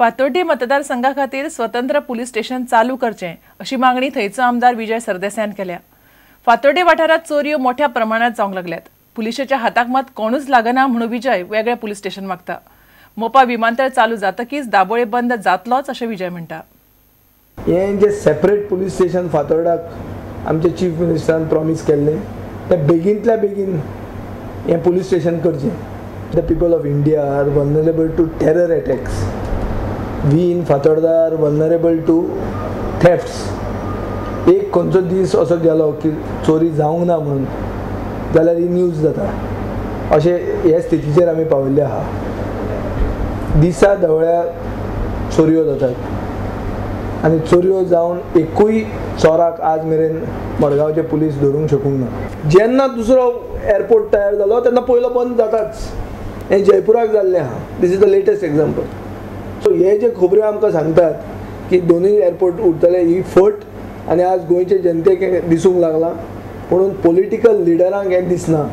फातोड्डें मतदारसंघा खातीर स्वतंत्र police station चालू करचें अशी मागणी थंयचो आमदार विजय सरदेसायान केल्या. फातोड्डें वाठारांत चोरयो मोठ्या प्रमाणात जावंक लागल्यात. पुलिशेच्या हाताक मात कोणूच लागना म्हणून विजय वेगळें पुलीस स्टेशन मागता. मोपा विमानतळ चालू जातकीच दाबोळे बंद जातलोच अशें विजय म्हणटा. हें जे सेपरेट पुलीस स्टेशन फातोर्डाक आमचे चीफ मिनिस्टरान प्रॉमीस केल्लें तें बेगीनतल्या बेगीन हें पुलीस स्टेशन करचें. The people of India are vulnerable to terror attacks. We in Fatorda are vulnerable to thefts. एक खंयचो दीस असो गेलो की चोरी जावंक ना म्हणून जाल्यार ही न्यूज जाता. अशें हे स्थितीचेर आमी पाविल्ले आहा. दिसा धवळ्या चोरयो जातात आनी चोरयो जावन एकूय चोराक आज मेरेन मडगांवचे पुलीस धरूंक शकूंक ना. जेन्ना दुसरो एअरपोर्ट तयार जालो तेन्ना पयलो बंद जाताच. हें जयपुराक जाल्लें आहा. This is the latest example. So हे जे खबऱ्यो आमकां सांगतात की दोनूय एअरपोर्ट उरतले ही फट आनी आज गोंयचे जनतेक दिसूंक लागलां. म्हणून पॉलिटिकल लिडरांक हें दिसना.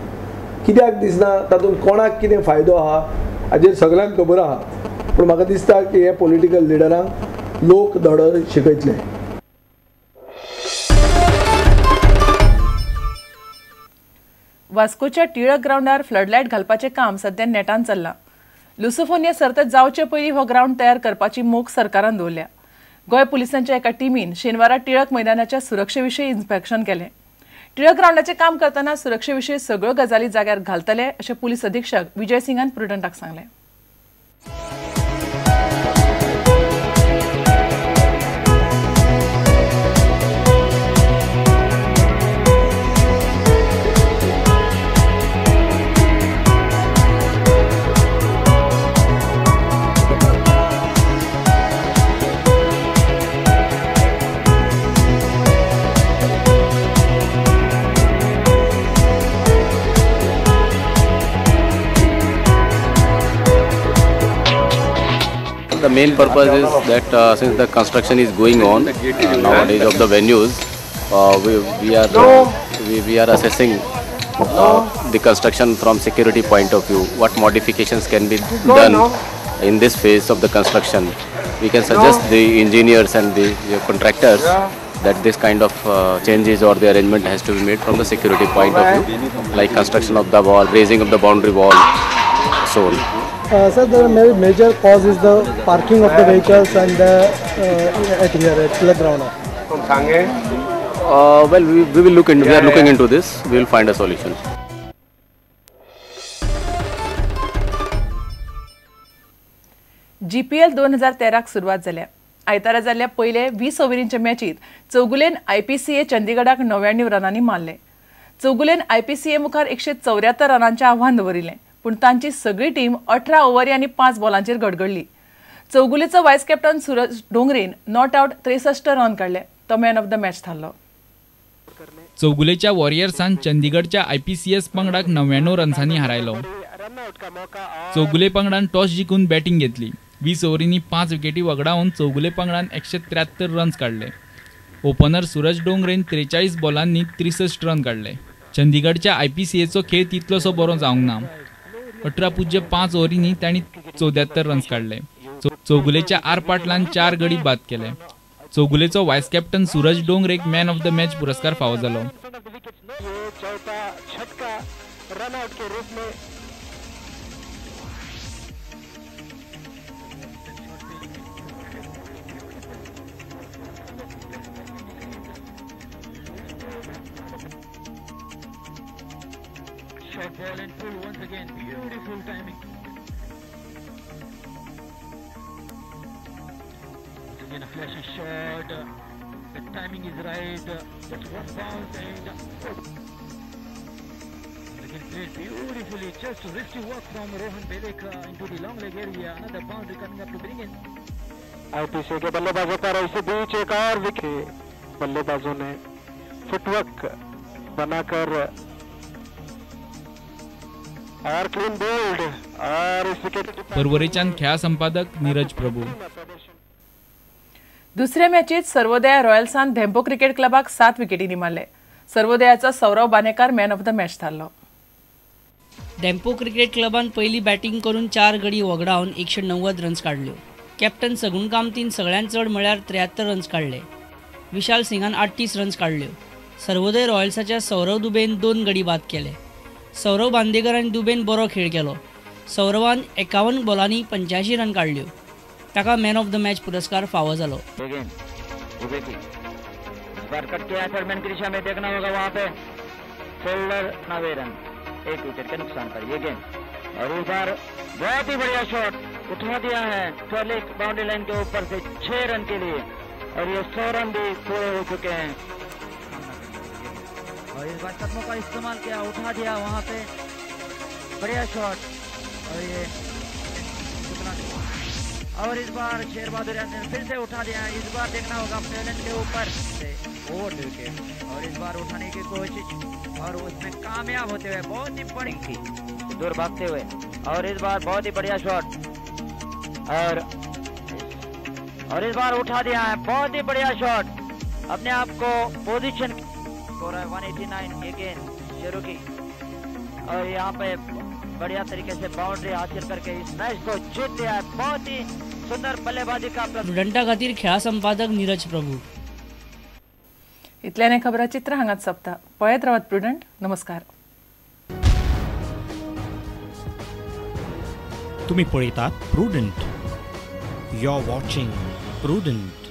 कित्याक दिसना, तातूंत कोणाक कितें फायदो आहा हाजेर सगळ्यांक खबर आहा. पूण म्हाका दिसता की हे पॉलिटिकल लिडरांक लोक धडो शिकयतले. वास्कोच्या टिळक ग्रावंडार फ्लडलायट घालपाचें काम सध्या नेटान चल्लां. लुसोफोनिया सर्त जावचे पयलीं हो ग्रावंड तयार करपाची मोख सरकारान दवरल्या. गोंय पुलिसांच्या एका टिमीन शेनवारा टिळक मैदानाच्या सुरक्षे विशीं इन्स्पेक्शन केलें. टिळक ग्रावंडाचें काम करतना सुरक्षे विशीं सगळ्यो गजाली जाग्यार घालतले अशें पुलीस अधीक्षक विजय सिंगान प्रुडंटाक सांगलें. The main purpose is that since the construction is going on nowadays of the venues, we are assessing the construction from security point of view. What modifications can be done in this phase of the construction? We can suggest the engineers and the contractors that this kind of changes or the arrangement has to be made from the security point of view, like construction of the wall, raising of the boundary wall, so on. Sir, the major cause is the parking of the vehicles and the at here at the ground. Well, we will look into. We are looking into this. We will find a solution. GPL 2013 सुरवात जाल्या. आयतारा जाल्ल्या पयले 20 ओव्हरींच्या मॅचीत चौगुलेन IPCA चंदीगडाक 99 रनांनी मारले. चौगुलेन IPCA मुखार 174 रनांचें आव्हान दवरिल्लें, पूण तांची सगळी टीम 18 ओव्हरी आनी 5 बॉलांचेर गडगडली. चौगुलेचो वायस कॅप्टन सूरज डोंगरेन not out 63 run काडले. तो मॅन ऑफ the match थारलो. चौगुलेच्या वॉरियर्सान चंदीगडच्या IPCS पंगडाक 99 रन्सांनी हारायलो. चौगुले पंगडान टॉस जिखून बॅटिंग घेतली. 20 ओव्हरींनी 5 विकेटी वगडावन चौगुले पंगडान 173 रन्स काडले. ओपनर सूरज डोंगरेन 43 बॉलांनी 63 रन काडले. चंदीगडच्या IPCAचो खेळ तितलोसो बरो जावंक ना. 18.5 ओव्हरींनी तांणी 74 रन्स काडले. चौगुलेच्या आर पाटलान 4 गडी बाद केले. चौगुलेचो वायस कॅप्टन सूरज डोंगरेक मॅन ऑफ the match पुरस्कार फावो जालो. Short ball and pull once again. Beautiful timing. Once again a flashy shot. The timing is right. Just one bounce and again played beautifully. Just risky work from Rohan Belekar into the long leg area. Another boundary coming up to bring in. IPC K बल्लेबाजों पर इस beach एक और wicket. बल्लेबाजों ने footwork बनाकर और clean bowled और इस wicket. परवरेच्यान खेळा संपादक नीरज प्रभू. दुसऱ्या मॅचीत सर्वोदया रॉयल्सान Dempo cricket क्लबाक 7 विकेटींनी मारले. सर्वोदयाचो Saurav Banekar man of the match थारलो. धेंपो क्रिकेट क्लबान पयली बॅटिंग करून 4 गडी वगडावन 190 रन्स काडल्यो. कॅप्टन सगुण कामतीन सगळ्यांत चड म्हळ्यार 73 रन्स काडले. विशाल सिंगान 38 रन्स काडल्यो. सर्वोदय रॉयल्साच्या सौरव दुबेन 2 गडी बाद केले. सौरव बांदेकर आनी दुबेन बरो खेळ केलो. सौरवान 51 बॉलांनी 85 रन काडल्यो. ताका मॅन ऑफ the match पुरस्कार फावो जालो. एक विकेट के नुकसान पर ये गेंद और इस बार बहुत ही बढ़िया शॉट उठा दिया है टॉलिक बाउंड्री लाइन के ऊपर से 6 रन के लिए और ये 100 रन भी पूरे हो चुके हैं। और इस बार कदमों का इस्तेमाल किया, उठा दिया वहां पे बढ़िया शॉट और ये और इस बार शेर बहादुर ने फिर से उठा दिया। इस बार देखना होगा प्लेन के ऊपर से ओवर विकेट और इस बार उठाने की कोशिश और उसमें कामयाब होते हुए बहुत ही बड़ी थी दूर भागते हुए और इस बार बहुत ही बढ़िया शॉट और इस बार उठा दिया है बहुत ही बढ़िया शॉट। अपने आप को पोजीशन हो रहा है 189 ये गेंद शुरू की और यहाँ पे बढ़िया तरीके से बाउंड्री हासिल करके इस मैच को जीत लिया है। बहुत ही सुंदर बल्लेबाजी का प्रुडंटा खातीर खेळा संपादक नीरज प्रभू. इतल्याने खबराचित्र हांगाच सोंपता. पळयत रावात प्रुडंट. नमस्कार. तुम्ही पळयतात Prudent. You are watching Prudent.